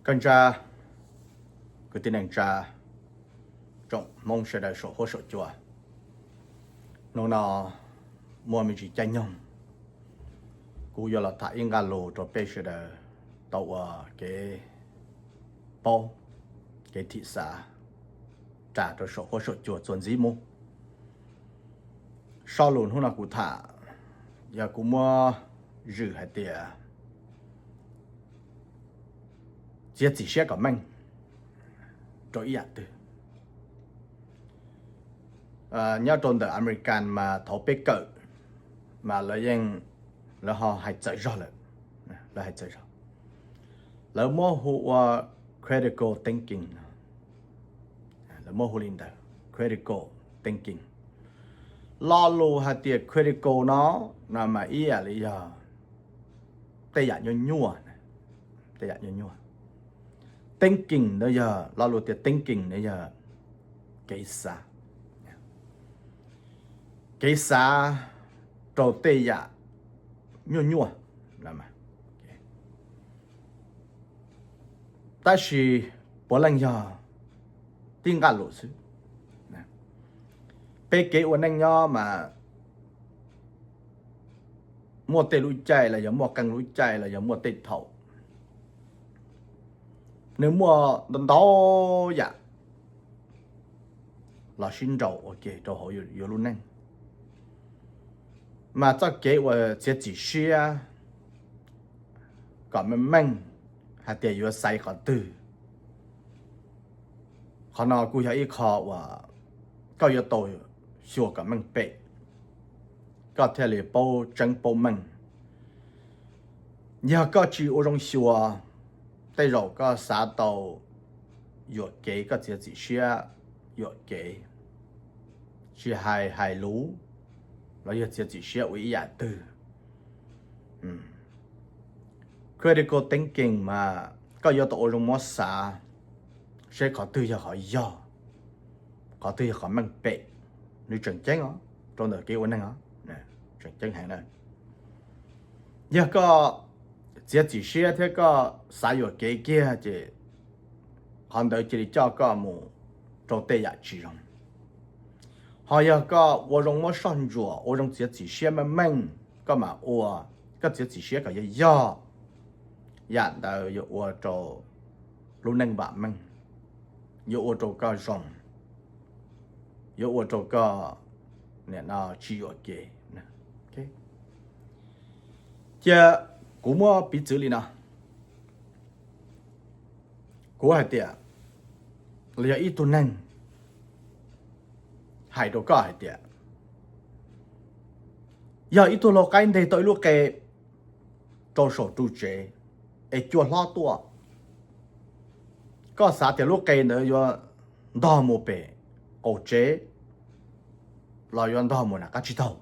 Koj ntsa, kwv tij neej tsa, tsoom Hmoob sawv daws saum huab saum cua, hnub no muaj me ntsis caij nyoog, kuv yuav los tham ib nqaj lus rau peb sawv daws tau ua kev paub, kev thim xav ras rau saum huab saum cua txuas ntxiv mus. Zaj lus hnub no kuv tham, yog kuv muab zwm hais tias txiav txim siab kom meej rau ib yam twg. Nyob rau ntawm American mas thaum peb kawm mas lawv yeej, lawv ho hais txawm zog lawm, lawv hais txawm zog, lawv muab hu ua critical thinking, lawv muab hu li ntawd, critical thinking. Lo lus hais tias critical no, no mas ib yam li yog tej yam nyuaj nyuaj, tej yam nyuaj nyuaj. Thinking no yog, lo lus tias thinking no yog kev xav, kev xav rau tej yam nyuaj nyuaj. Tab sis puav leej yog tib nqaj lus xwb. Peb kev ua neej nyob mas muaj tej lub caij los yog muaj qee lub caij los yog muaj tej thaum nws muaj ntau ntau yam los sib nraus ua ke rau hauv yuav lub neej. Mas txoj kev uas txiav txim siab kom meej meej hais tias yuav xaiv qhov twg, qhov no kuj yog ib qho uas koj yuav tau xyuas kom meej pem, koj thiaj li paub tseeb paub meej. Yog koj tsis ua zoo xyuas, tej zaum koj xav tau yuam kev koj txiav txim siab yuam kev, tsis hais hais lus los yog txiav txim siab ua ib yam twg. Critical thinking mas koj yuav tau ua zoo muab xav seb qhov twg yog qhov yog, qhov twg yog qhov meej pem. Nws tseem ceeb os, rau ntawm kev ua neeg os, tseem ceeb heev na. Yog koj txiav txim siab thiab koj xav yuam kev kiag ces qhov ntawd cia li coj koj mus rau tej yam tsis zoo. Ho yog koj ua zoo muab soj ntsuam, ua zoo txiav txim siab meej meej, koj mam ua, koj txiav txim siab kom yog yog, yam ntawd yuav ua rau lub neej vam meej, yuav ua rau koj zoo, yuav ua rau koj nim no tsis yuam kev. Cia kuv muab piv txwv li no, kuv hais tias, los yog ib tug neeg hais rau koj hais tias, yog ib tug lau qaib nteg tau ib lub qe rau saum ru tsev es cua hlob tuaj, koj xav tias lub qe ntawd yuav ntog mus pem qaum tsev los yuav ntog mus nram qab tsib taug.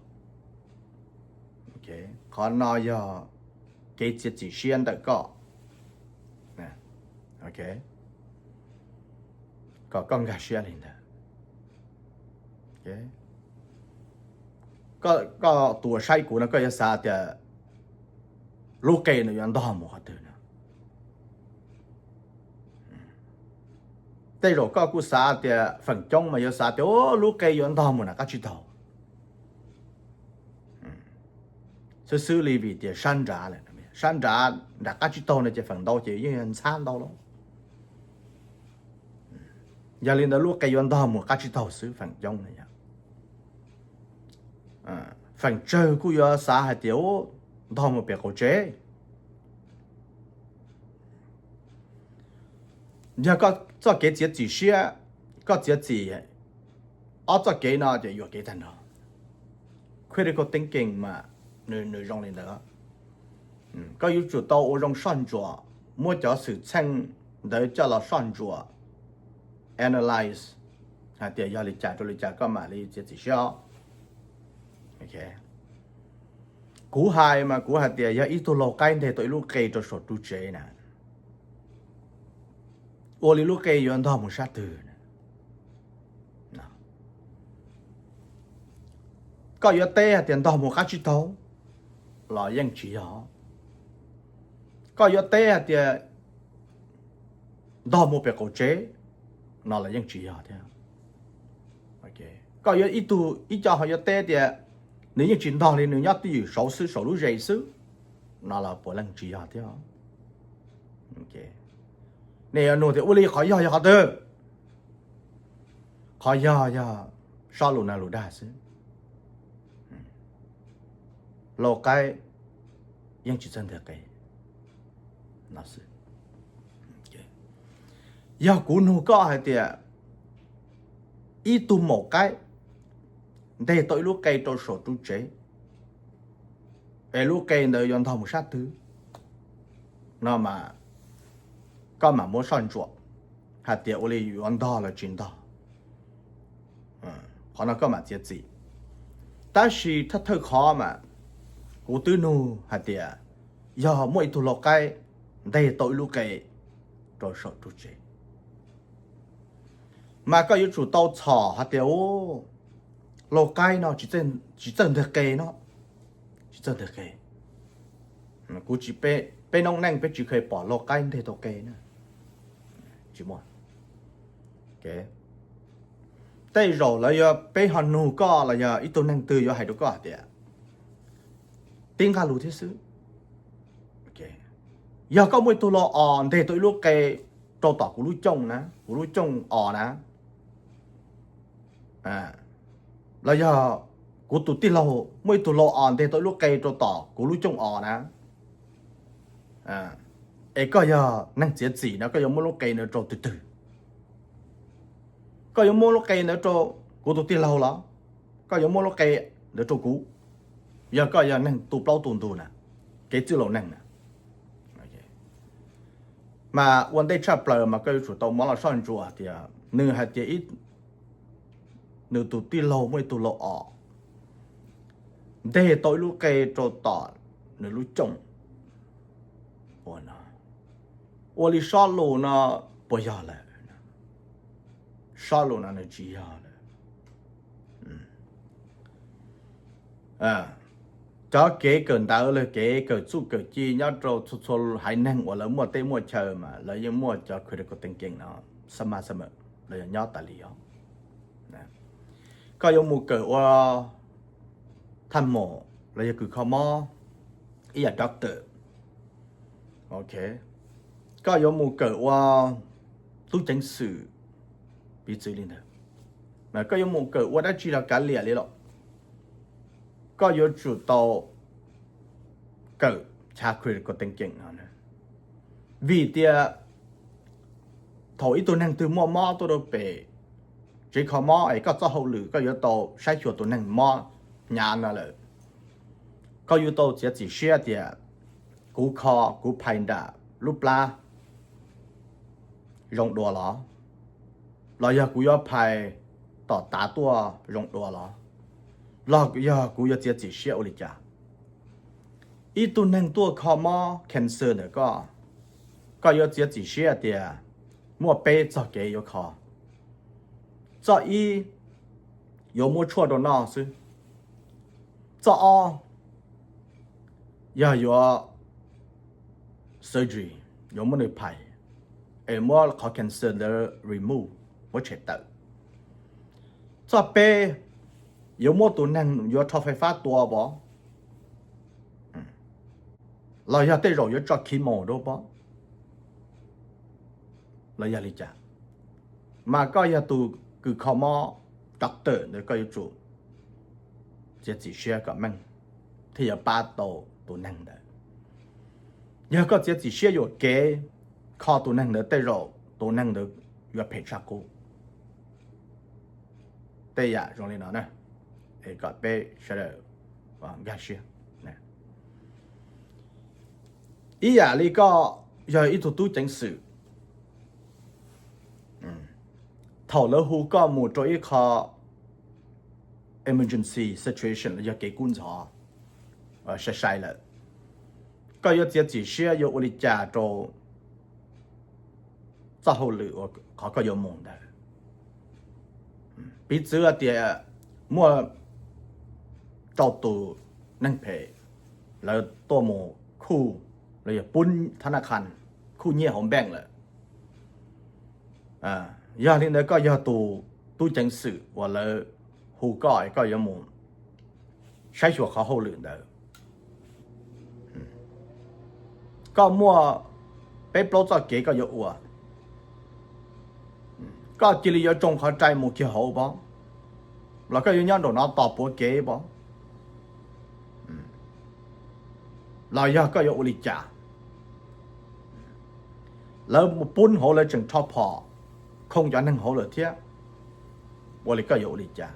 Qhov no yog kev txiav txim siab ntawm koj, kom koj nkag siab li ntawd. Koj tus uas saib kuv no koj yuav xav tias lub qe no yuav ntog mus qhov twg no? Tej zaum koj kuj xav tias, feem coob mas yuav xav tias lub qe yuav ntog mus nram qab tsib taug xwb xwb li vim tias sab nrad, sab nrad nram qab tsib taug no ces feem ntau ces yeej yog ntxhab ntau lawm. Yog li ntawd lub qe yuav ntog mus qab tsib taug xwb feem coob no. Feem tsawg kuj yuav xav hais tias ntog mus pem qaum tsev. Yog koj txoj kev txiav txim siab, koj txiav txim ob txoj kev no ces yuam kev tag nrho. Critical thinking mas nws zoo li ntawd. Koj yuav tsum tau ua zoo soj ntsuam, muab cov xwm txheej ntawd coj los soj ntsuam, analyze hais tias yog li cas rau li cas koj mam li txiav txim siab. Kuv hais mas kuv hais tias yog ib tug lau qaib nteg tau ib lub qe rau saum ru tsev na, ua li lub qe yuav ntog mus sab twg? Koj yuav teb hais tias ntog mus qab tsib taug los yeej tsis yog. Koj yuav teb hais tias ntog mus pem qaum tsev no los yeej tsis yog thiab. Koj yuav ib tug ib co ho yuav teb tias nws yeej tsis ntog li, nws nyob twj ywm saud xwb, saum lub zes xwb no los puav leej tsis yog thiab. Nej yuav nug tias ua li qhov yog yog qhov twg? Qhov yog yog sob lus nag lus dag xwb. Lau qaib yeej tsis txawj nteg qe. Yog kuv nug koj hais tias ib tug maum qaib nteg tau ib lub qe rau saum ru tsev, es lub qe ntawd yuav ntog mus sab twg no mas koj mam muab soj ntsuam hais tias ua li yuav ntog los tsis ntog. Qhov no koj mam txiav txim. Tab sis thawj thawj qhov mas kuv twb nug hais tias yog muaj ib tug lau qaib nteg tau ib lub qe rau saum ru tsev, mas koj yuav tsum tau txhom hais tias lau qaib no tsis txawj nteg qe no, tsis txawj nteg qe. Kuv tsis, peb noob neej peb tsis kheev pom lau qaib nteg tau qe na. Tsis muaj. Tej zaum lawv yuav, peb ho nug koj los yog ib tug neeg twg yuav hais rau koj hais tias tib nqaj lus thiab xwb. Yog koj muaj ib tug lau os nteg tau ib lub qe rau tom kuv lub cooj na, kuv lub cooj os na, los yog kuv tus tij laug muaj ib tug lau os nteg tau ib lub qe rau tom kuv lub cooj os na, es koj yog neeg txiav txim no koj yuav muab lub qe ntawd rau tus twg? Koj yuav muab lub qe ntawd rau kuv tus tij laug los koj yuav muab lub qe ntawd rau kuv? Yog koj yog neeg tu plaub tu ntug na, kev txwj laus neeg na, mas ua ntej tshaj plaws mas koj yuav tsum tau muab los soj ntsuam tias nws hais tias nws tus tij laug muaj ib tug lau os nteg tau ib lub qe rau tom nws lub cooj. Ua li sob lus no puas yog lawm? Sob lus no nws tsis yog lawm. Cov kev kawm ntawv los kev kawm txuj kawm ci nyob rau txhua txhua haiv neeg uas lawv muaj teb muaj chaw mas lawv yeej muaj cov critical thinking no xab maj xab mem los yog nyob tas li os. Koj yuav mus kawm ua thaj maum los yog kws kho mob ib yam doctor, koj yuav mus kawm ua tub ceev xwm, piv txwv li ntawd, koj yuav mus kawm ua dab tsi los kav liam li los koj yuav tsum tau kawm chav critical thinking no, vim tias thaum ib tug neeg twg muaj mob tuaj rau pem tsev kho mob es koj txoj hauj lwm koj yuav tau saib xyuas tus neeg mob hnyav no lawm, koj yuav tau txiav txim siab tias kuv kho, kuv phais nram lub plab zoo dua los, los yog kuv yuav phais tom tav tuaj zoo dua los, los yog kuv yuav txiav txim siab ua li cas? Ib tug neeg tuaj kho mob cancer ntawm koj, koj yuav txiav txim siab tias muaj peb txoj kev yuav kho. Txoj ib, yuav muab tshuaj rau noj xwb. Txoj ob, yog yuav surgery, yuav muab nws phais es muab qhov cancer ntawd remove, muab tshem tawm. Txoj peb, yuav muab tus neeg yuav rho fais fab tua pov, los yog tej zaum yuav tso chemo rau pov, los yog li cas, mas koj yog tus kws kho mob doctor ntawd koj yuav tsum txiav txim siab kom meej thiaj yuav pab tau tus neeg ntawd. Yog koj txiav txim siab yuam kev kho tus neeg ntawd tej zaum tus neeg ntawd yuav phem tshaj qub. Tej yam zoo li no na, es kom peb sawv daws nkag siab. Ib yam li koj yog ib tug tub ceev xwm, thaum lawv hu koj mus rau ib qho emergency situation los yog kev kub ntxhov sai sai lawm, koj yuav txiav txim siab yuav ua li cas rau txoj hauj lwm uas qhov koj yuav mus ntawd? Piv txwv tias muaj rau tus neeg phem lawv tuaj mus khuj los yog pub thab naj qhas khuj nyiaj hauv npeej lawm, Yog li ntawd koj yog tus tub ceev xwm uas lawv hu koj, koj yuav mus saib xyuas qhov hauj lwm ntawd. Koj muaj peb plaub txoj kev koj yuav ua. Koj cia li yuav tsoo qhov rai mus kiag hauv pob, los koj yuav nyob nraum no tos puav kev pob, los yog koj yuav ua li cas? Lawv mus pub hauv lawv tseem rho phom khoo cov neeg hauv lawm thiab. Ua li koj yuav ua li cas?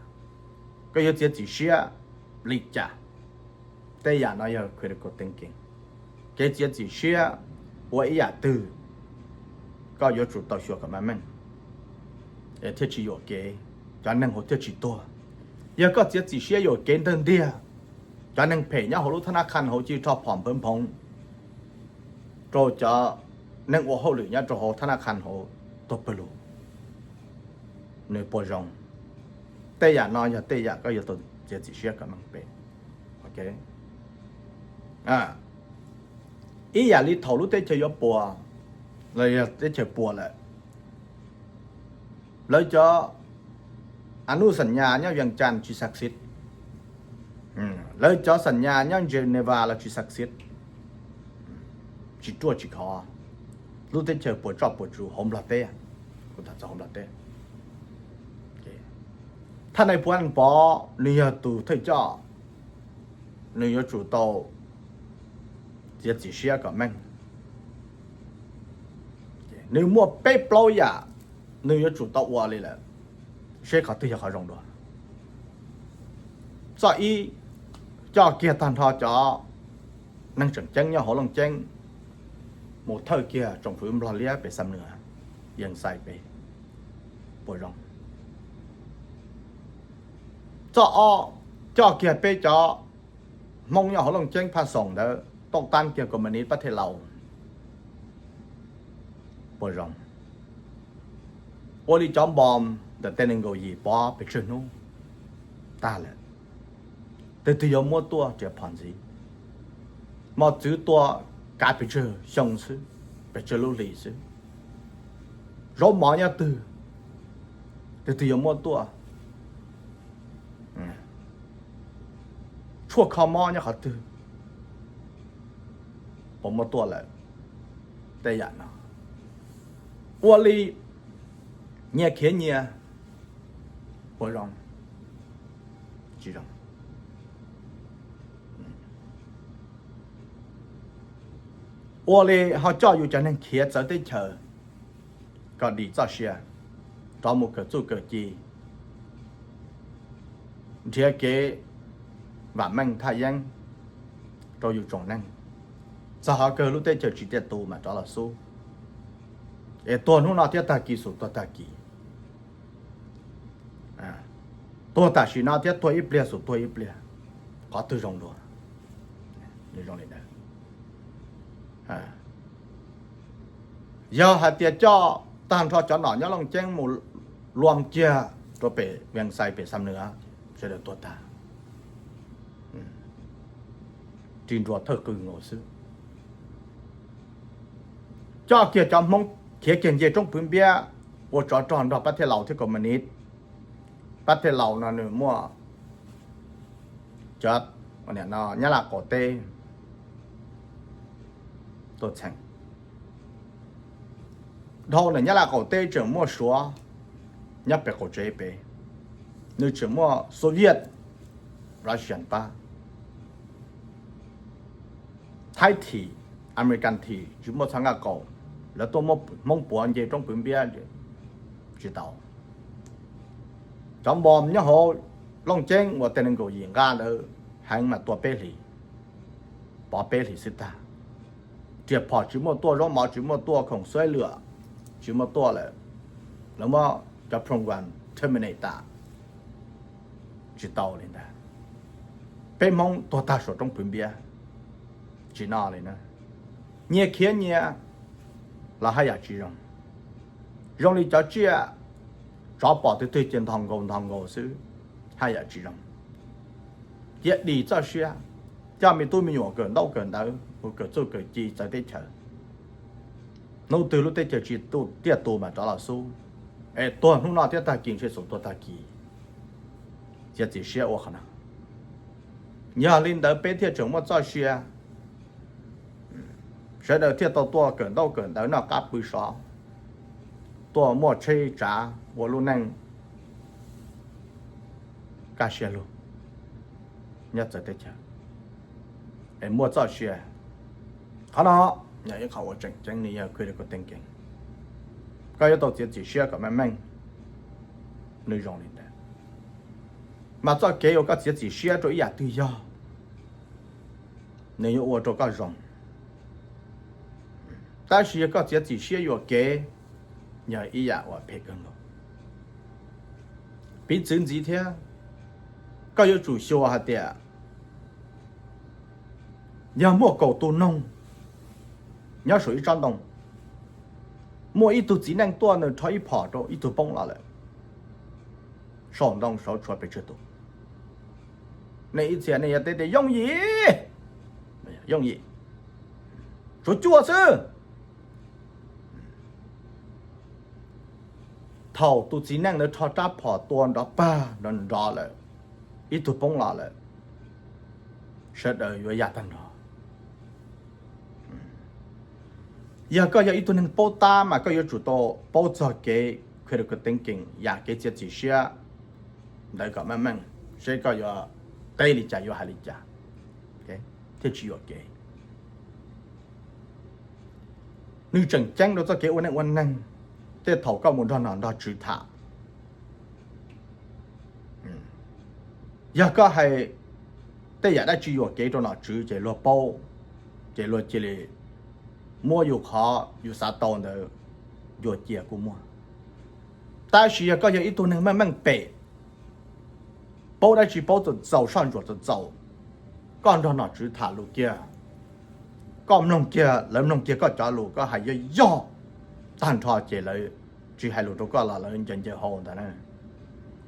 Koj yuav txiav txim siab li cas? Tej yam no yog critical thinking, kev txiav txim siab ua ib yam twg koj yuav tsum tau xyuas kom meej meej, es thiaj tsis yuam kev, cov neeg hauv thiaj tsis tuag. Yog koj txiav txim siab yuam kev ntawg ntiag, cov neeg phem nyob hauv lub thab nab qha hauv cia li rho phom nphawv nphoov rau cov neeg ua hauj lwm nyob rau hauv thab nab qha hauv tuag pawg lug, nws puas zoo? Tej yam no yog tej yam koj yuav tau txiav txim siab kom meej pem. Ib yam li thaum lub teb chaws yuav puas, los yog teb chaws puas lawm, lawv cov a nuj xam nyas nyob Vias Cas tsis xav xiv, lawv cov xam nyas nyob Geneva los tsis xav xiv, tsis ruaj tsis khov, lub teb chaws puas tsoj puas tsuv hauv Nplog teb. Kuv tham txog hauv Nplog teb, thaj nais Phuv Pov nws yog tus thawj coj, nws yuav tsum tau txiav txim siab kom meej. Nws muaj peb plaub yam nws yuav tsum tau ua li lawm, seb qhov twg yog qhov zoo dua. Txoj ib, coj kiag tag nrho cov neeg tseem ceeb nyob hauv Looj Ceeb mus thawj kiag tsoom fwv Nplog liab pem Xam Nuas, Yees Xais pem, puas zoo? Txoj ob, coj kiag peb cov Hmoob nyob hauv Looj Ceeb Phaj Xoom ntawd tauj tab kiag Kom Mas Nis pab thej laus, puas zoo? Ua li cov npos ntawm tej nees nkaum yim pov pes tsawg hnub tag lawm, tus twg yuav muab tuaj riam phom ntxiv? Mos txwv tua kav pes tsawg xyoo xwb, pes tsawg lub hlis xwb. Zaub mov nyob twg, tus twg yuav muab tuaj? Tshuaj kho mob nyob qhov twg, puas muab tuaj lawm? Tej yam no ua li nyias khiav nyias, puas zoo? Tsis zoo. Ua li ho coj yus cov neeg khiav txawv teb chaws kom dim txoj sia, rov mus kawm txuj kawm ci, nrhiav kev vam meej thaj yeeb rau yus tsoom neeg, txog qhov kawg lub teb chaws tsis tiaj tus mam rov los xub. Es tuag hnub no thiab tag kis xum tuag tag kis, tuag tam sim no thiab tuag ib pliag xum tuag ib pliag, qhov twg zoo dua? Yog hais tias coj tag nrho cov nom nyob Looj Ceeb mus luam kiag rau pem Vees Xais pem Xam Nuas, sawv daws tuag tag, ris nruas thawj qws nkaus xwb. Coj kiag cov Hmoob khiav kiag nce roob Pwv Npiab ua tsov rog nrog pab thej laus thiab Kom Mas Nis. Pab thej laus no nws muaj cov Nyab Laj qaum teb tuaj txheem. Dhau ntawm Nyab Laj qaum teb tseem muaj Suav nyob pem qaum tsev pem, nws tseem muaj Soviet, Russian pab. Thaib thim, American thim tsis muaj txhab nqaj qaum, lawv tuaj muab Hmoob puav nce roob Pwv Npiab tsis tau. Cov npos nyob hauv Looj Ceeb uas tej nees nkaum yim nqa ntawd heev mas tua peb hlis, pov peb hlis xwb tag. Riam phom tsis muaj tuaj, zaub mov tsis muaj tuaj, khoom xuaib lwam tsis muaj tuaj lawm, lawv muab cov program terminate tas, tsis tau li ntag. Peb Hmoob tuag tag saum roob Pwv Npiab, tsis no li na. Nyias khiav nyias los haj yam tsis zoo. Zoo li cov tsiaj, tsov pom twg twg ces ntog nkaus ntog nkaus xwb, haj yam tsis zoo. Cia dim txoj sia, coj me tub me nyuam kawm ntaub kawm ntawv mus kawm txuj kawm ci txawv teb chaws. Hnub twg lub teb chaws tsis tiaj tus mas rov los xub. Es tuag hnub no thiab tag kis ntshe xum tuag tag kis. Txiav txim siab ua qhov no. Yog li ntawd peb thiaj tseem muaj txoj sia, sawv daws thiaj tau tuaj kawm ntaub kawm ntawv noj qab pw sov, tuaj muaj tsheb tsav ua lub neej kaj siab lug nyob txawv teb chaws, es muaj txoj sia. Qhov no yog ib qho uas tseem ceeb, nws yog critical thinking. Koj yuav tau txiav txim siab kom meej meej, nws zoo li ntawd. Mas txoj kev uas koj txiav txim siab rau ib yam twg yog, nws yuav ua rau koj zoo. Tab sis yog koj txiav txim siab yuam kev, yog ib yam uas phem kawg nkaus. Piv txwv ntxiv thiab, koj yuav tsum xyuas hais tias, yog muaj kaum tus noog nyob saum ib tsob ntoo, muaj ib tug txiv neej tuaj nws rho ib phom rau ib tug poob los lawm, saum ntoo saud tshuav pes tsawg tus? Nej ib txhia nej yuav teb tias yooj yim, yooj yim, tshuav cuaj xwb. Thaum tus txiv neej ntawd rho rab phom tua nrov pag nrov nrov lawm, ib tug poob los lawm, sawv daws yuav ya tag nrho. Yog koj yog ib tug neeg paub tab mas koj yuav tsum tau paub txog kev critical thinking, yam kev txiav txim siab ntawd kom meej meej, seb koj yuav teb li cas yuav hais li cas thiaj tsis yuam kev. Nws tseem ceeb rau txoj kev ua neej ua neeg, tej thaum koj mus nrog nom nrog tswv tham, yog koj hais tej yam dab tsi yuam kev rau nom tswv ces luag paub, ces luag cia li muab yus qhov yus xav tau ntawd yuam cia kuj muaj. Tab sis yog koj yog ib tug neeg meej meej pem, paub dab tsi paub txaus txaus, soj ntsuam txaus txaus, koj nrog nom tswv tham lus kiag, koj mloog kiag, lawv mloog kiag koj cov lus koj hais yog yog tag nrho ces lawv tsis hais lus rau koj los lawv ncaws ncaws hau ntag na.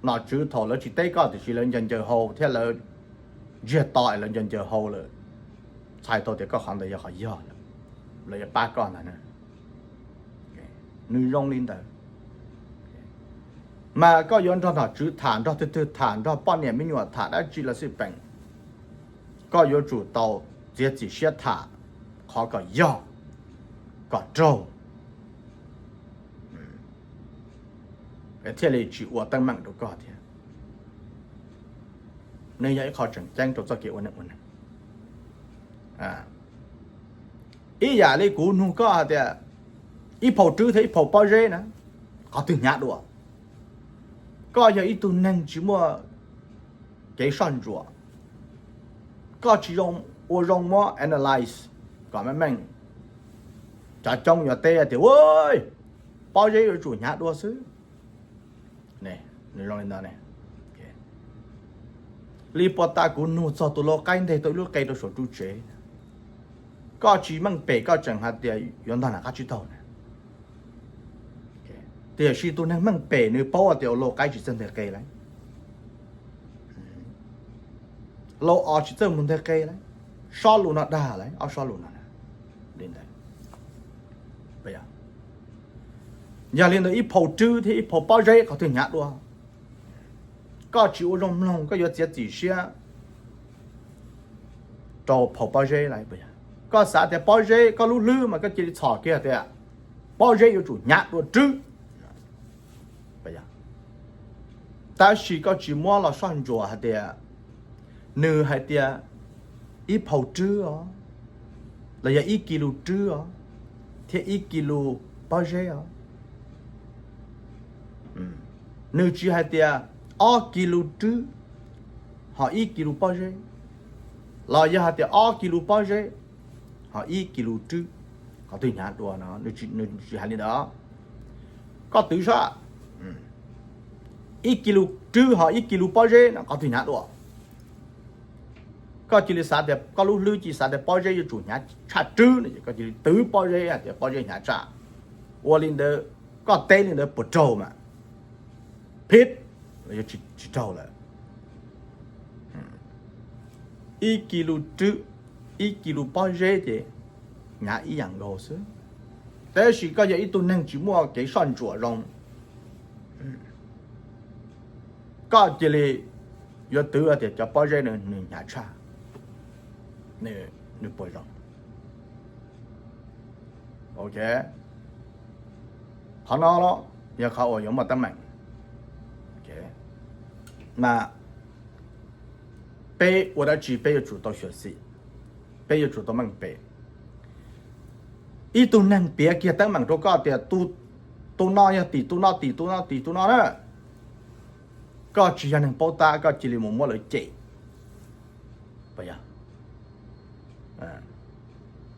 Nom tswv thaum lawv tsis teb koj tiam sis lawv ncaws ncaws hau thiab lawv ntsiag to es lawv ncaws ncaws hau lawm, txhais tau tias koj qhov ntawd yog qhov yog lawm, lawv yuav pab koj ntag na. Nws zoo li ntawd. Mas koj yuav nrog nom tswv tham, nrog twg twg tham, nrog poj niam me nyuam tham dab tsi los xij peem, koj yuav tsum tau txiav txim siab tham qhov kom yog, kom raug, es thiaj li tsis ua teeb meem rau koj thiab. Nws yog ib qho tseem ceeb rau txoj kev ua neej ua neeg. Ib yam li kuv nug koj hais tias, ib phaum rwb thiab ib phaum pob zeb na, qhov twg hnyav dua? Koj yog ib tug neeg tsis muaj kev soj ntsuam, koj tsis zoo, ua zoo muab analyze kom meej meej. Cov coob yuav teb tias, ua, pob zeb yuav tsum hnyav dua xwb. Nws zoo li ntawd. Li puag ta kuv nug txog tus lau qaib nteg tau ib lub qe rau saum ru tsev, koj tsis meej pem koj tseem hais tias yuav ntog nram qab tsib taug na. Tiam sis tus neeg meej pem nws paub tias ua lau qaib tsis txawj nteg qe lawm, lau os tsis txawj mus nteg qe lawm, sob lus no dag lawm, ob sob lus no li ntawd. Yog li ntawd ib phaum rwb thiab ib phaum pob zeb qhov twg hnyav dua? Koj tsis ua zoo mloog, koj yuav txiav txim siab rau phaum pob zeb lawm. Koj xav tias pob zeb, koj lub hlwb mas koj cia li txhom kiag tias pob zeb yuav tsum hnyav dua rwb. Tab sis koj tsis muab los soj ntsuam hais tias, nws hais tias ib phaum rwb os, los yog ib kis lus rwb os, thiab ib kis lus pob zeb os. Nws tsis hais tias ob kis lus rwb ho ib kis lus pob zeb, los yog hais tias ob kis lus pob zeb ho ib kis lus rwb, qhov twg hnyav dua no, nws tsis hais li ntawd. Koj twv sab, ib kis lus rwb ho ib kis lus pob zeb no qhov twg hnyav dua? Koj cia li xav tias koj lub hlwb cia li xav tias pob zeb yuav tsum hnyav tshaj rwb no, koj cia li twv pob zeb hais tias pob zeb hnyav tshaj. Ua li ntawd, koj teb li ntawd puas raug mas? Phib, yuav tsis raug lawm. Ib kis lus rwb, ib kis lus pob zeb ces hnyav ib yam nkaus xwb. Tab sis koj yog ib tug neeg tsis muaj kev soj ntsuam zoo, Koj cia li yuav twv tias cov pob zeb nws hnyav tshaj, nws puas zoo? Ok, qhov no los yog qhov uas yuav muaj teeb meem. Mas peb ua dab tsi peb yuav tsum tau xyuam xim, peb yuav tsum tau meej pem. Ib tug neeg piav kiag teeb meem rau koj tias tus no yog tim tus no, tim tus no, tim tus no na, koj tsis yog neeg paub tab koj cia li mus muab lawv cem.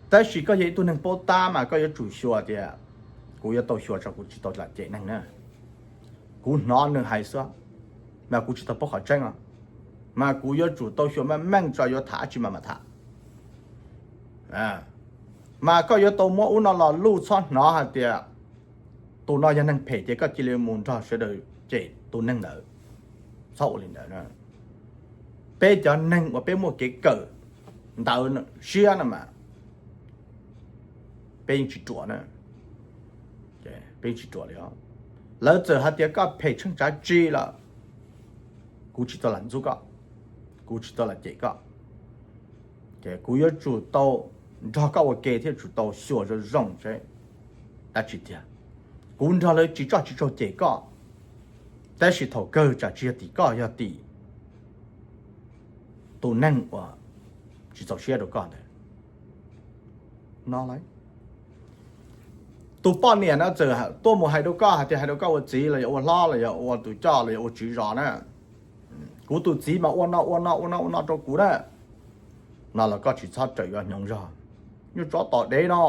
Tab sis koj yog ib tug neeg paub tab mas koj yuav tsum xyuas tias kuv yuav tau xyuas tso kuv tsis tau lam cem neeg na. Kuv hnov nws hais xwb, mas kuv tsis tau paub qhov tseeb os. Mas kuv yuav tsum tau xyuas meej meej tso yuav tham dab tsi mas mam tham. Mas koj yuav tau muab ub no los luj txhob hnov hais tias tus no yog neeg phem ces koj cia li mus nrog sawv daws cem tus neeg ntawd. Txhob ua li ntawd. Peb cov neeg uas peb muaj kev kawm ntawv siab no mas peb yeej tsis ruam na, peb yeej tsis ruam li. Lawv txawm hais tias koj phem tsheej tsav tsi los kuv tsis tau lam ntxub koj, kuv tsis tau lam cem koj. Kuv yuav tsum tau nrog koj ua ke thiab tsum tau xyuas zoo zoo seb dab tsi tiag. Kuv nrog lawv tsis tso tsis tsaug cem koj, tab sis thaum kawg tsam tsis yog tim koj, yog tim tus neeg uas tsis txaus siab rau koj ntawd no. Tus poj niam no txawm tuaj mus hais rau koj hais tias hais rau koj ua txiv los yog ua hlob los yog ua tus coj los yog ua tswv zos na, kuv tus txiv mas ua no ua no ua no ua no rau kuv na, no los koj tsis txhob rawm yuav hnyoob zog. Nyuj tsov tom dev no,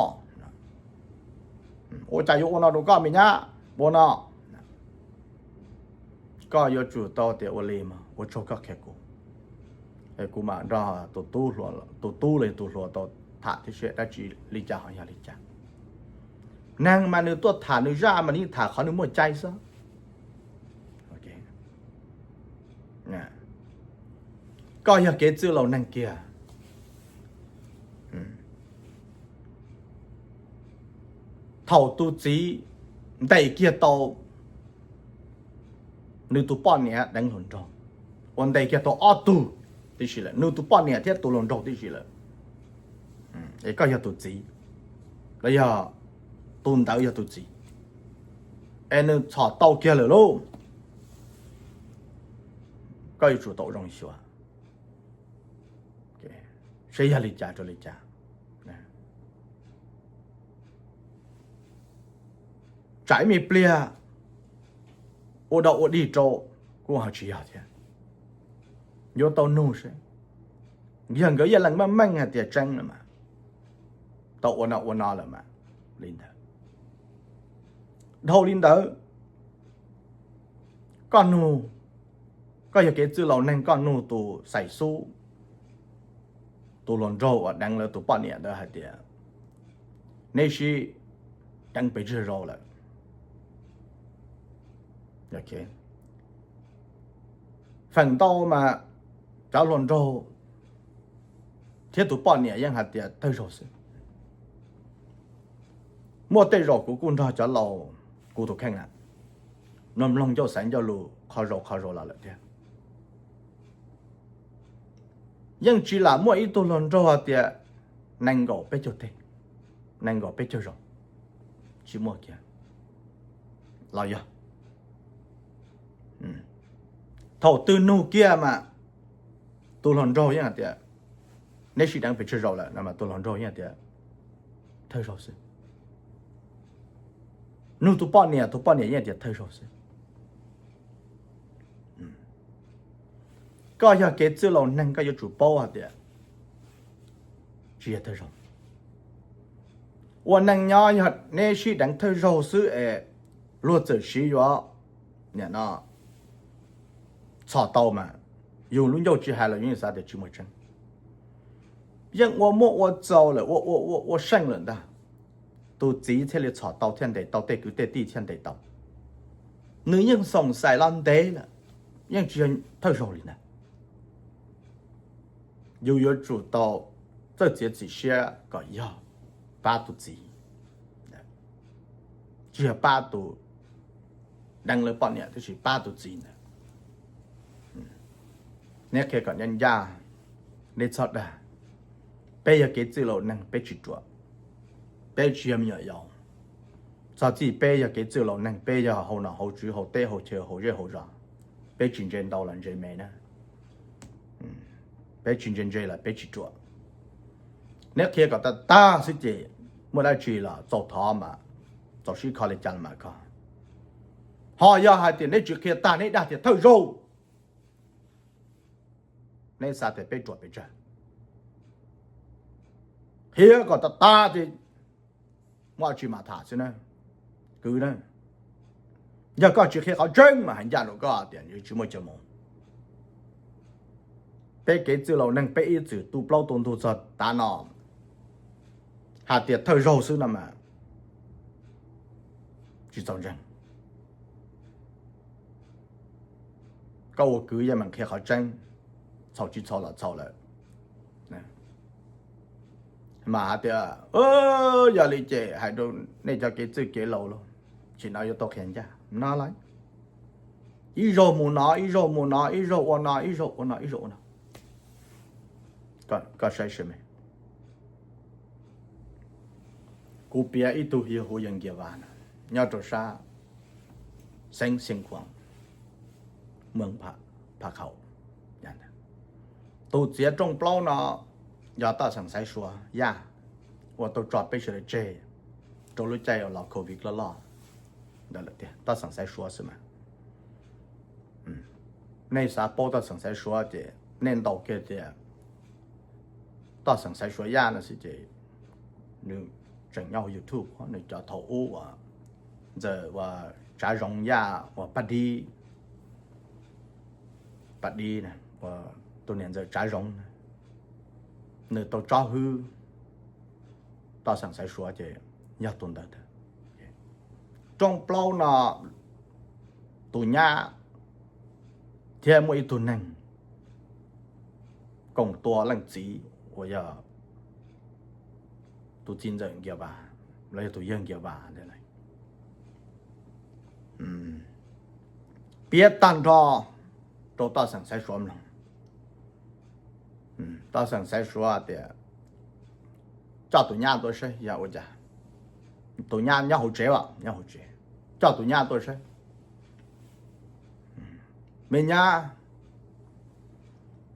ua cas yuav ua no rau koj me nyab, ua no. Koj yuav tsum tau tias ua li mas ua tsaug koj qhia kuv, kuv mam nrog tus tub los tus hluas tau tham thiab seb dab tsi li cas ho yog li cas. Neeg mas nws tuaj tham nws zaj mas nws yeej tham qhov nws muaj cai xwb. Koj yog kev txwj laus neeg kiag, thaum tus txiv ntes kiag tau nws tus poj niam deev hluas nraug, uas ntes kiag tau ob tug tib si lawm, nws tus poj niam thiab tus hluas nraug tib si lawm, es koj yog tus txiv los yog tus ntawd yog tus txiv, es nws txhom tau kiag lawm lauj, koj yuav tsum tau zoo xyuas seb yog li cas rau li cas. Tsam ib me pliag ua dog ua dig rau kuj ho tsis yog thiab. Yuav tau nug seb, yog nkawd yeej lees meej meej hais tias tseeb lawm mas, tau ua no ua no lawm mas, li ntawd. Dhau li ntawd, koj nug, koj yog kev txwj laus neeg koj nug tus xais xub, tus hluas nraug uas deev lawv tus poj niam ntawd hais tias, neb sib deev pes tsawg zaus lawm? Feem ntau mas cov hluas nraug thiab tus poj niam yeej hais tias tawg zaug xwb. Muaj tej zaum kuv kuj nrog cov laus kuv tus kheej na, mloog mloog ncauj xaiv ncauj lus qhov zaus qhov zaus los lawm thiab. Yeej tsis lam muaj ib tug hluas nraug hais tias nees nkaum peb caug teg, nees nkaum peb caug zaus, tsis muaj kiag los yog. Thaum twg nug kiag mas tus hluas nraug yeej hais tias, neb sib deev pes tsawg zaus lawm no mas tus hluas nraug yeej hais tias, thawj zaug xwb. Nug tus poj niam, tus poj niam yeej hais tias thawj zaug xwb. Koj yog kev txwj laus neeg koj yuav tsum paub hais tias tsis yog thawj zaug. Ua neej nyob yog neb sib deev thawj zaug xwb es luag txawm siv yuav, nim no txhom tau mas, yus lub ncauj tsis hais los yus yeej xav tias tsis muaj tseeb. Yeej ua muaj ua txaus lawm, ua ua ua seej lawm ntag, tus txiv thiaj li txhom tau thiaj ntes tau, tej kwv tej tij thiaj ntes tau. Nws yeej xoom xais los ntev lawm, yeej tsis yog thawj zaug li ntag. Yus yuav tsum tau txawj txiav txim siab kom yog pab tus txiv, tsis yog pab tus deev lawv poj niam, tab sis pab tus txiv ntawd. Neb qhia kom ncaj ncaj, neb txhob dag. Peb yog kev txwj laus neeg, peb tsis ruam, peb tsis yog me nyuam yaus. Txog txij peb yog kev txwj laus neeg, peb yog hauv nom hauv tswv, hauv teb hauv chaw, hauv zej hauv zos, peb tsis ntse ntau los ntse me na. Peb tsis ntse ntse los peb tsis ruam. Neb qhia kom tag tag xwb ces muaj dab tsi los txaus thov mas, txaus sib kho li cas los mas kho. Ho yog hais tias neb tsis qhia tag, neb dag tias thawj zaug, neb xav tias peb ruam pes tsawg? Qhia kom tag tag ces muaj dab tsi mam tham xwb na, kwv na. Yog koj tsis qhia qhov tseeb mas hais ncaj rau koj tias tsis muaj chaw mus. Peb kev txwj laus neeg peb ib txwm tu plaub tu ntug txog tav no, hais tias thawj zaug xwb no mas tsis txaus ntseeg. Koj ua kwv yeej meem qhia qhov tseeb, txhaum tsis txhaum los txhaum lawm. Mas hais tias yog li ces hais rau nej cov kev txwj kev laus los, tsis no yuav tau qhia ncaj no lawm. Ib zaug mus no, ib zaug mus no, ib zaug ua no, ib zaug ua no, ib zaug ua no. Koj saib seb, kuv piav ib tug yawg hu yawg Nkias Vas nyob rau sab xeev Xeev Khuam, moos Pha Khau. Tus txiav rooj plaub no yog Toj Xeem Xaiv Suav Yaj, uas tau tso peb sawv daws tseg rau lub caij uas los covid loj loj ntawd lawm tiag. Toj Xeem Xaiv Suav xwb mas. Nej xav paub Toj Xeem Xaiv Suav ces nej ntaus kiag tias Toj Xeem Xaiv Suav Yaj no xwb ces nws tseem nyob hauv YouTube, nws cov thaum ub uas ntxawm uas Tsav Zoov Yaj uas Paj Dib, Paj Dib, tus niam ntxawm Tsav Zoov, nws tau tsob hwb Toj Xeem Xaiv Suav ces yog tus ntawd. Rooj plaub no tus nyab thiab muaj ib tug neeg koom tua leej txiv uas yog tus txiv ntxawm Nkias Vas los yog tus yawg Nkias Vas ntawd piav tag nrho rau Toj Xeem Xaiv Suav mloog. Toj Xeem Xaiv Suav tias, coj tus nyab tuaj seb yog ua cas. Tus nyab nyob hauv tsev, nyob hauv tsev, coj tus nyab tuaj seb. Me nyab,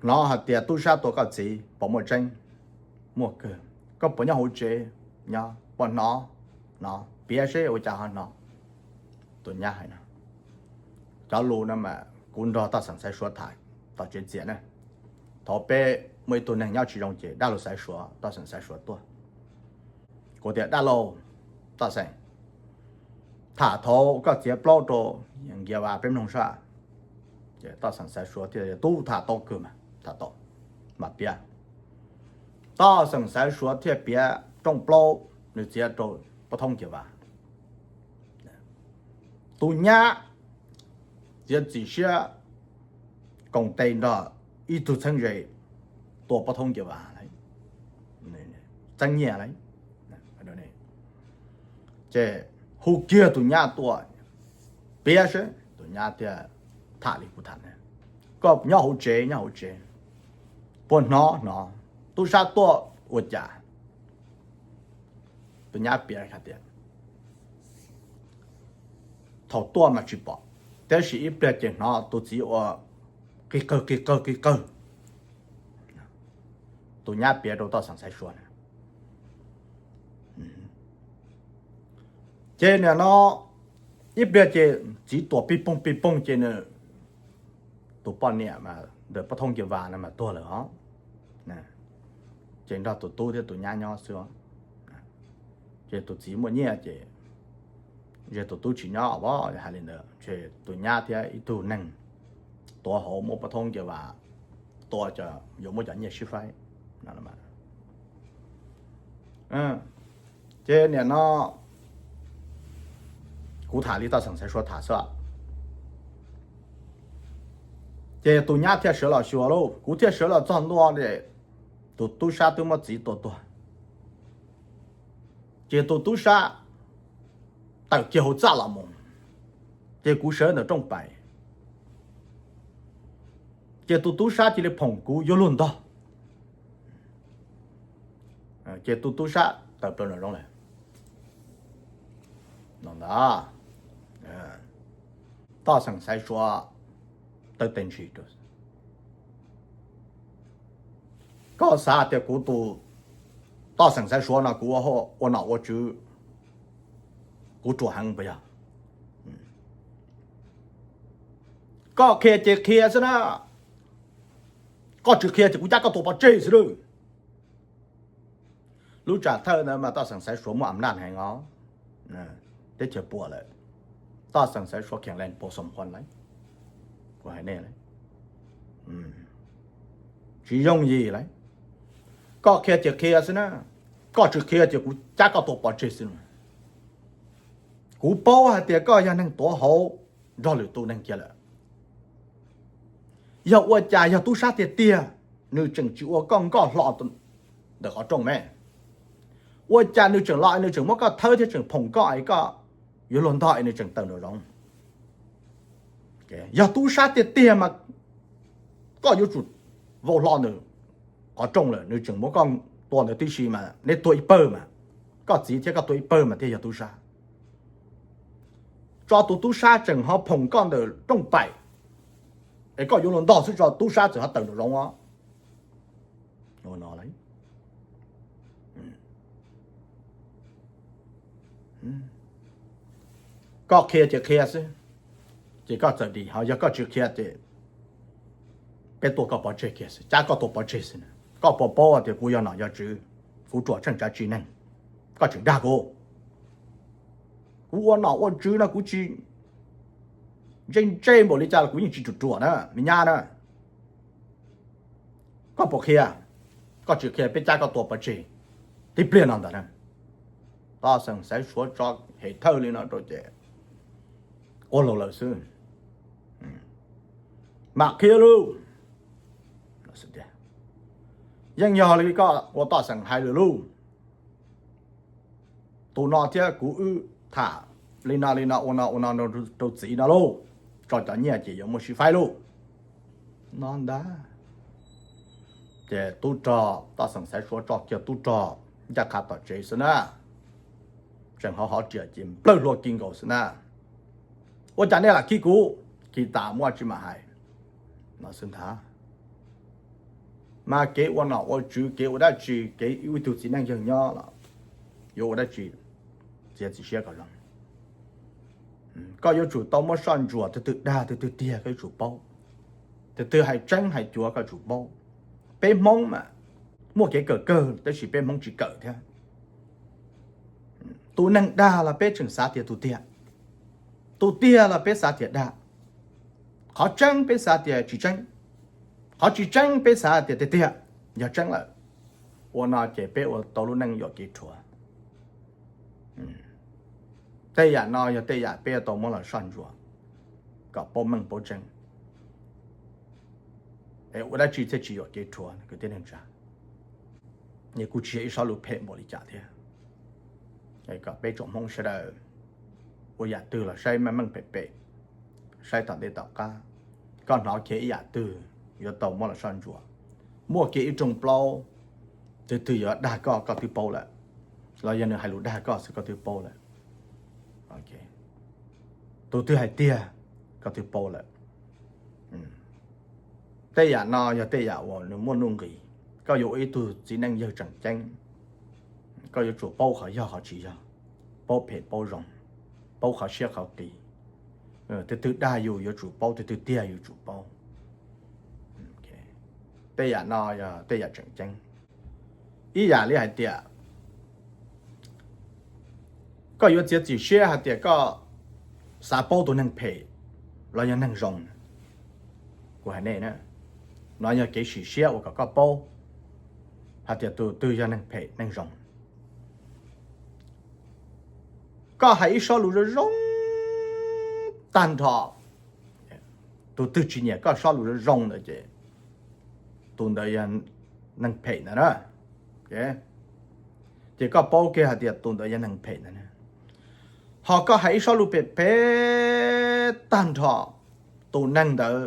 hnov hais tias tub sab tua koj txiv puas muaj tseeb? Muaj kawg. Koj puas nyob hauv tsev? Nyob. Puas hnov? Hnov. Piav seb ua cas ho hnov. Tus nyab hais no, cov lus no mas kuv nrog Toj Xeem Xaiv Suav tham tom tsev txias na. Thaum peb muaj ib tug neeg nyob tsis zoo ces dab laug Xaiv Suav, Toj Xeem Xaiv Suav tuaj. Kuv tias dab laug Toj Xeem, tham thaum koj txiav plaub rau Nkias Vas peb mloog saib. Ces Toj Xeem Xaiv Suav thiaj, tub tham tau kawg mas, tham tau, mam piav. Toj Xeem Xaiv Suav thiaj piav rooj plaub nws txiav rau pov thoob Nkias Vas. Tus nyab txiav txim siab koom tes nrog ib tug txheeb ze tua pov thoob Nkias Vas, txeeb nyiaj lawm. Ces hu kiag tus nyab tuaj piav seb. Tus nyab thiaj tham li kuv tham, koj nyob hauv tsev, nyob hauv tsev, puas hnov? Hnov. Tub sab tuaj ua cas? Tus nyab piav hais tias, thaum tuaj mas tsis pom, tab sis ib pliag ces hnov tus txiv ua qig qawg qig qawg qig qawg. Tus nyab piav rau Toj Xeem Xaiv Suav na. Ces nim no ib pliag ces txiv tuam pij poog pij poog ces nws, tus poj niam mas ntawm pov thoob Nkias Vas no mas tuag lawm os. Ces nrog tus tub thiab tus nyab nyob xwb os. Ces tus txiv muaj nyiaj ces, ces tus tub tsis nyob os, hais li ntawd ces tus nyab thiab ib tug neeg tuav hauv muab pov thoob Nkias Vas tua, yuav muab cov nyiaj sib faib. Ces nim no kuv tham li Toj Xeem Xaiv Suav tham xwb. Ces tus nyab thiaj sawv los xyuas lauj, kuv thiaj sawv los txog ntua ces tus tub sab twb muab txiv tua tuag. Ces tus tub sab tawm kiag hauv txaj los mus, ces kuv sawv ntawm rooj pais. Ces tus tub sab cia li phoom kuv yuav luag ntog. Ces tus tub sab tawm plaws nraum zoov lawm. No ntag, Toj Xeem Xaiv Suav tawv tes ntsis rau. Koj xav tias kuv tus Toj Xeem Xaiv Suav no kuv ua nom ua tswv, kuv ruam heev puas yog? Koj qhia ces qhia xwb na. Koj tsis qhia ces kuv cab koj tua pov tseg xwb lauj. Lub tsam thawj ntawd mas Toj Xeem Xaiv Suav muaj am naj heev os. Teb chaws puas lawm, Toj Xeem Xaiv Suav kheev lees puas xoom qhuas lawm. Kuv hais nej, tsis yooj yim lawm. Koj qhia ces qhia xwb na, koj tsis qhia ces kuv cab koj tua pov tseg xwb. Kuv paub hais tias koj yog neeg tuav hauv nrog lwm tus neeg kiag lawm. Yog ua cas yog tub sab tiag tiag, nws tseem tsis ua koj nkoj hlo ntawm qhov rooj me? Ua cas nws tseem los nws tseem muab koj thawb thiab tseem phoom koj es koj yuav luag ntog es nws tseem tawm nraum zoov? Yog tub sab tiag tiag mas koj yuav tsum vau hlo ntawm qhov rooj lawm, nws tseem muab koj tua ntawd tib si mas neb tua ib pawg mas, koj txiv thiab koj tua ib pawg mas thiaj yog tub sab. Tso tus tub sab tseem ho phoom koj ntawm rooj paim es koj yuav luag ntog xwb tso tub sab txawm ho tawm nraum zoov os. Koj qhia ces qhia xwb, ces koj txawm dim, ho yog koj tsis qhia ces peb tua koj pov tseg kiag xwb, cab koj tua pov tseg xwb. Koj puas paub tias kuv yog nom yog tswv, kuv ruam tsheej tsav tsis neeg, koj tseem dag kuv? Kuv ua nom ua tswv no kuv tsis ntse ntse npaum li cas los kuv yeej tsis ruam ruam na me nyab na. Koj puas qhia? Koj tsis qhia peb cab koj tua pov tseg tib pliag no ntag na. Toj Xeem Xaiv Suav tso hem thawj li no rau ces quaj laug lawm xwb. Mam qhia lauj. Yeej yog li koj ua Toj Xeem hais lawm lauj. Tus no thiab kuv wb tham li no li no ua no ua no rau txiv no lauj, tso cov nyiaj ces yuav muaj sib faib lauj. No ntag. Ces tub rog Toj Xeem Xaiv Suav tso kiag tub rog ncaj qha tom tsev xwb na. Tseem hov hov riam ces nplawg hlua kis nkaus xwb na. Ua cas nej lam khib kuv? Khib tas muaj tsi mam hais no xwb ntag. Mas kev ua nom ua tswv, kev ua dab tsi, kev ua ib tug txiv neej yawg nyob los yuav ua dab tsi, txiav txim siab kom zoo. Koj yuav tsum tau muab soj ntsuam, tus twg dag tus twg tiag koj yuav tsum paub. Tus twg hais tseeb hais cuav koj yuav tsum paub. Peb Hmoob mas muaj kev kawm kawg tab sis peb Hmoob tsis kawm thiab. Tus neeg dag los peb tseem xav tias tus tiag, tus tiag los peb xav tias dag. Qhov tseeb peb xav tias tsis tseeb, qhov tsis tseeb peb xav tias tiag tiag. Yog tseeb lawm, ua no ces peb ua tau lub neej yuam kev rhuav. Tej yam no yog tej yam peb yuav tau muab los soj ntsuam kom paub meej paub tseeb. Es ua dab tsi thiaj tsis yuam kev rhuav kwv tij neej tsa? Es kuj tsis yog ib sob lus phem npaum li cas thiab. Kom peb tsoom Hmoob sawv daws ua yam twg los saib meej meej pem pem, saib tom ntej tom qab. Koj hnov kiag ib yam twg yuav tau muab los soj ntsuam. Muaj kiag ib rooj plaub, tus twg yuav dag koj koj twb paub lawm, los yog nws hais lus dag koj xwb koj twb paub lawm. Tus twg hais tiag koj twb paub lawm. Tej yam no yog tej yam uas nws muaj nuj nqis. Koj yuav ua ib tug txiv neej yawg tseem ceeb, koj yuav tsum paub qhov yog qhov tsis yog, paub phem paub zoo, paub qhov siab qhov qis. Tus twg dag yus yuav tsum paub, tus twg tiag yuav tsum paub. Tej yam no yog tej yam tseem ceeb. Ib yam li hais tias koj yuav txiav txim siab hais tias koj xav paub tus neeg phem los yog neeg zoo. Kuv hais nej na, no yog kev sim siab uas kom koj paub hais tias tus twg yog neeg phem neeg zoo. Koj hais ib sob lus zoo zoo tag nrho, tus twg tsis nyiam koj sob lus zoo zoo ntawd ces tus ntawd yog neeg phem ntawd na. Ces koj paub kiag hais tias tus ntawd yog neeg phem ntawd na. Ho koj hais ib sob lus phem phem tag nrho, tus neeg ntawd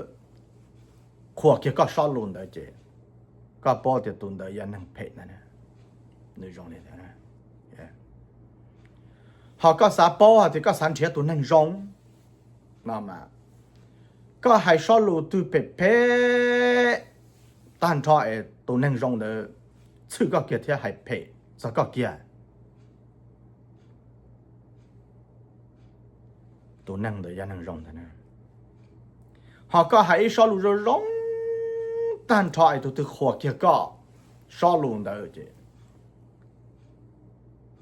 qhuas kiag koj sob lus ntawd ces koj paub tias tus ntawd yog neeg phem ntag. Nws zoo li ntawd. Ho koj xav paub hais tias koj xav nrhiav tus neeg zoo no mas, koj hais sob lus twg phem phem tag nrho es tus neeg zoo ntawd txhwj koj kiag thiab hais phem txog koj kiag, tus neeg ntawd yog neeg zoo ntag. Ho koj hais ib sob lus zoo zoo tag nrho es tus twg qhuas kiag koj sob lus ntawd ces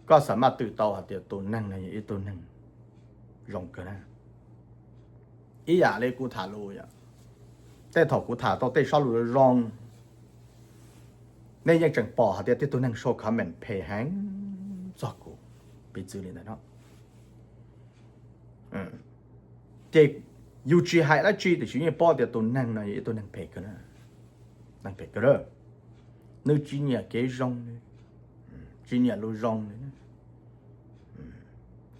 koj xav maj twm tau hais tias tus neeg no yog ib tug neeg zoo kawg na. Ib yam li kuv tham lus, tej thaum kuv tham tau tej sob lus zoo, nej yeej tseem pom hais tias tej tug neeg sau comment phem heev txog kuv, piv txwv li ntawd no. Ces yus tsis hais dab tsi tiam sis yeej paub tias tus neeg no yog ib tug neeg phem kawg, neeg phem kawg. Nws tsis nyiam kev zoo li, tsis nyiam lus zoo li.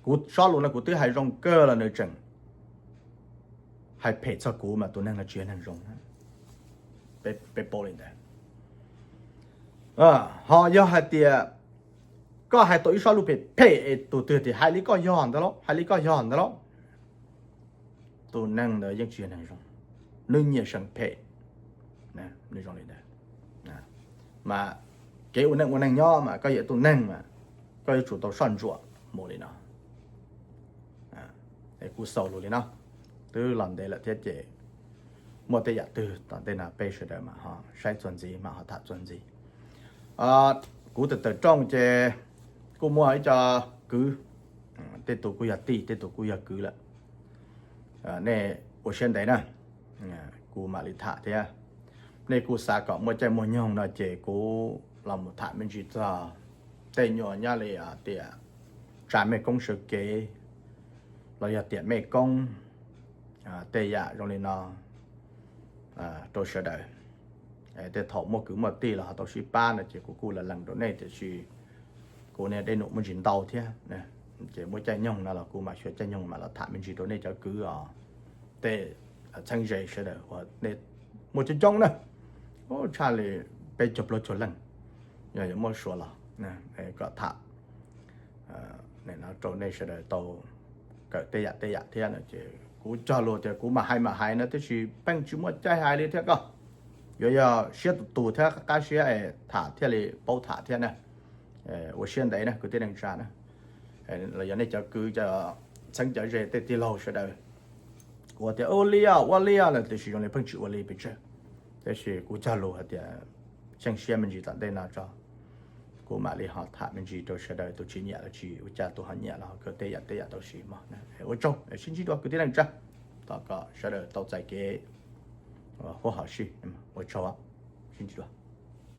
Kuv sob lus no kuv twb hais zoo kawg los nws tseem hais phem txog kuv mas tus neeg no tsis yog neeg zoo. Peb paub li ntawd. Ho yog hais tias koj hais tau ib sob lus phem phem es tus twg tias hais li koj yog ntawd los, hais li koj yog ntawd los, tus neeg ntawd yeej tsis yog neeg zoo, nws nyiam seem phem. Nws zoo li ntawd. Mas kev ua neej ua neeg nyob mas koj yog tus neeg mas koj yuav tsum tau soj ntsuam mus li no. Kuv xaus lus li no, twb los ntev lawm thiab ces muaj tej yam twg tom ntej no peb sawv daws mam ho saib txuas ntxiv mam ho tham txuas ntxiv. Kuv tawm tawm rooj ces kuj muaj ib co kwv, tej tus kuj yog tij, tej tus kuj yog kwv lawm. Nej ua siab ntev na, kuv mam li tham thiab. Nej kuj xav kom muaj caij muaj nyoog no ces kuv los mus tham me ntsis txog tej nyuag nyob li tias tsa mej koob sawv kev los yog tiam mej koob, tej yam zoo li no rau sawv daws. Tej thaum muaj kwv muaj tij los ho tau sib pab no ces kuv kuj lees lees rau nej, tiam sis kuv niag dej num muaj ntsis ntau thiab. Ces muaj caij nyoog no los kuv mam xyuas caij nyoog mam los tham me ntsis rau nej cov kwv os, tej txheeb ze sawv daws uas nej muaj coob coob na, tshaj li peb caug plaub caug leej, yog yuav muab suav los kom tham rau nej sawv daws tau kawm tej yam tej yam thiab no ces kuv cog lus tias kuv mam hais mam hais no tiam sis pheej tsis muaj caij hais li thiab koj. Yuav yog siab tus tus thiab qab siab es tham thiaj li paub tham thiab na. Ua siab ntev na kwv tij neej tsa na, los yog nej cov kwv cov txheeb cov ze tej tij laug sawv daws, kuv tias ua li ua li lawm tiam sis zoo li pheej tsis ua li pes tsawg. Tab sis kuv cog lus hais tias xyeej siab me ntsis tom ntej no tso, kuv mam li ho tham me ntsis rau sawv daws, tus tsis nyiam los tsis ua cas, tus ho nyiam los kawm tej yam tej yam tau siv mog. Ua tsaug, sib ntsib dua kwv tij neej tsa, thov kom sawv daws tau txais kev huab hom sij, ua tsaug, sib ntsib dua.